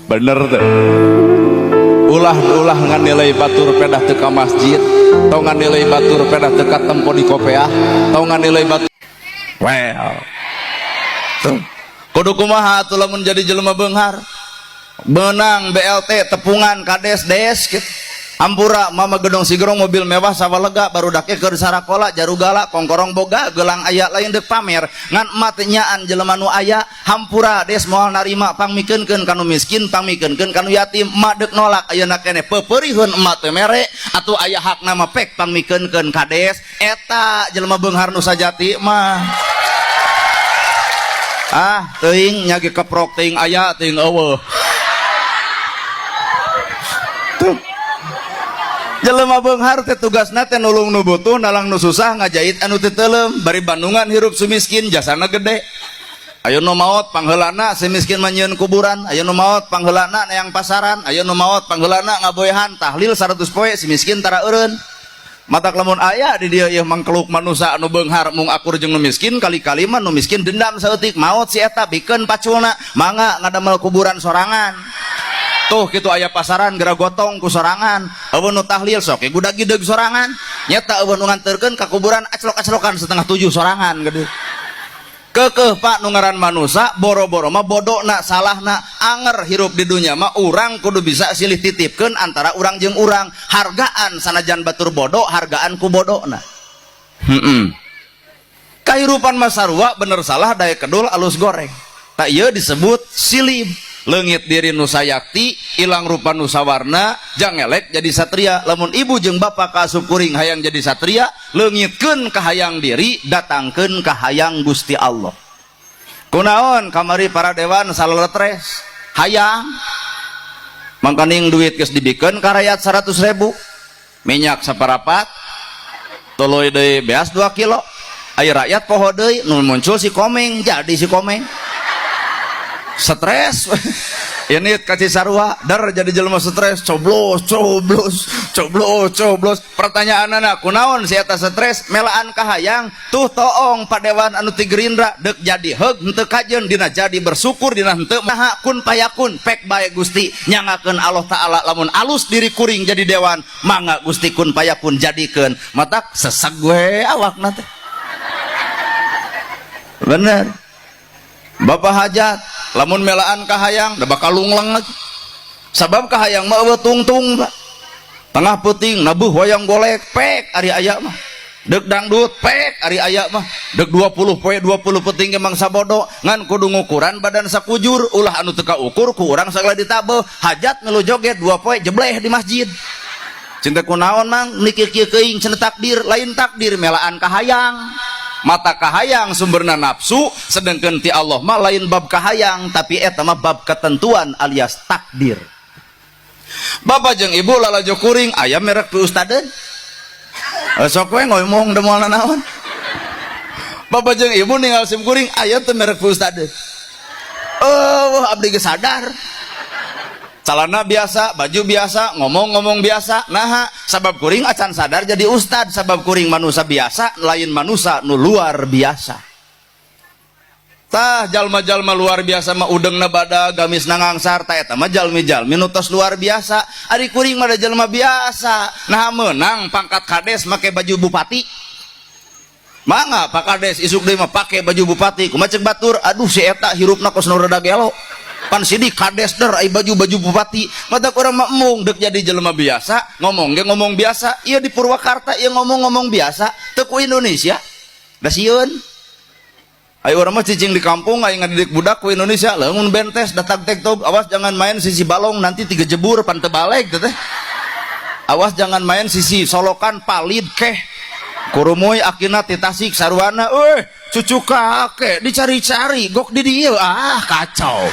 Bener tuh. Ulah ulah nganilai batur pedah teu ka masjid, tong nganilai batur pedah teu katempo di kopeah, tong nganilai batur. Well, tuh kudu kumaha atuh lamun jadi jelema beunghar, menang BLT tepungan kades des gitu. Hampura mama gedong sigerong mobil mewah sawalega baru dake keur sarakola jarugala kongkorong boga gelang aya, lain deuk pamer ngan emak teh nyaan jelema nu aya. Hampura des moal narima, pangmikeunkeun kanu miskin, pangmikeunkeun kanu yatim. Emak deuk nolak ayeuna keneh pepeurihun emak teh mere atuh aya hakna mah pek pangmikeunkeun kades. Eta jelema beunghar nu sajati mah. Ah, teuing nya ge keprok teuing aya teuing eueuh. Tuh, jelema beunghar teh tugasna teh nulung nu butuh, nalang nu susah, ngajait anu teu teuleum. Bari Bandungan hirup sumiskin, jasana gede. Ayo nu maot pangheulana si miskin mah nyieun kuburan, ayo nu maot pangheulana neang pasaran, ayo nu maot pangheulana ngaboehan tahlil 100 poe si miskin tara eureun. Matak lamun aya di dieu ieu mangkeluk manusa anu beunghar mung akur jeung nu miskin, kali-kali mah nu miskin dendam saeutik. Maot si eta, bikeun paculna, mangga ngadamel kuburan sorangan. Tuh kitu aya pasaran geura gotong ku sorangan, eueuh nu tahlil sok ge gudag gideg sorangan, nyeta eueuh nu nganterkeun ka kuburan aclok-aclokan setengah tujuh sorangan gede. Kekeh Pak, nu ngaran manusa boro-boro mah bodona salahna anger hirup di dunya mah urang kudu bisa silih titipkeun antara urang jeung urang, hargaan sanajan batur bodoh, hargaan ku bodona. Kahirupan mah sarua, bener salah daek kedul alus goreng. Tak ieu disebut silib. Leungit diri nu sayakti, ilang rupa nu sawarna, jangelek jadi satria. Lamun ibu jeung bapak kaasup kuring hayang jadi satria, leungitkeun kahayang diri, datangkeun kahayang Gusti Allah. Kunaon kamari para dewan salaletres hayang? Mangkaning duit geus dibikeun ka rakyat 100 ribu, minyak saparapat, tuluy deui beas 2 kilo. Ayo rakyat poho deui, nu muncul si Komeng, jadi si Komeng stres. Ini kasih sarua dar jadi jelema stres, coblos coblos coblos coblos. Pertanyaan anak, kunaon si eta stres? Melaan kahayang. Tuh toong padewan anu ti Gerindra dek jadi heug henteu kajeun dina jadi bersyukur dina henteu. Maha kun payakun, pek bae Gusti, nyangakeun Allah Taala. Lamun alus diri kuring jadi dewan, mangga Gusti, kun payakun jadikeun. Matak seseg we awakna teh. Bener Bapak hajat, lamun melaan kahayang da bakal lungleng lagi, sabab kahayang mah eueuh tungtung, Pak. Tengah peuting nabuh wayang golek pek ari aya mah, deuk dangdut pek ari aya mah, deuk 20 poe 20 peuting ge mangsa bodo. Ngan kudu ngukuran badan sakujur, ulah anu teu kaukur ku urang sagala ditabeuh. Hajat milu joget 2 poe jebleh di masjid. Cinta kunaon mang mikir kieu keuing cenah, takdir lain takdir, melaan kahayang. Mata kahayang sumberna nafsu, sedangkan ti Allah mah lain bab kahayang, tapi eta mah bab ketentuan alias takdir. Bapak jeung ibu lalajo kuring aya merek pi ustadeun. Eh, sok we ngomong da moal nanaon. Bapak jeung ibu ninggal sim kuring aya teu merek pi ustadeun? Oh, abdi geus sadar. Celana biasa, baju biasa, ngomong-ngomong biasa. Nah, sabab kuring acan sadar jadi ustad, sabab kuring manusia biasa, lain manusia nu luar biasa. Tah, jalma-jalma luar biasa mah udengna bada, gamisna ngangsar, tah eta mah jalmi-jalmi nu tos luar biasa. Ari kuring mah da jalma biasa. Nah, menang pangkat kades make baju bupati. Mangga Pak Kades isuk deui mah pake baju bupati. Kumaha cek batur? Aduh, si eta hirupna kos nu rada gelo. Pan sidik kades der ai baju-baju bupati. Mata urang mah embung deuk jadi jelema biasa, ngomong ge ngomong biasa. Ieu di Purwakarta ieu ngomong-ngomong biasa, teu ku Indonesia. Da sieun. Ayo urang mah cicing di kampung, ayo ngadidik budak ku Indonesia, leungun bentes datang tektok, awas jangan main sisi balong nanti tiga jebur pan teu baleg teh. Awas jangan main sisi solokan palid keh. Kurumuy akina ti Tasik sarwana, cucu kakek dicari-cari gok di dieu, ah kacau.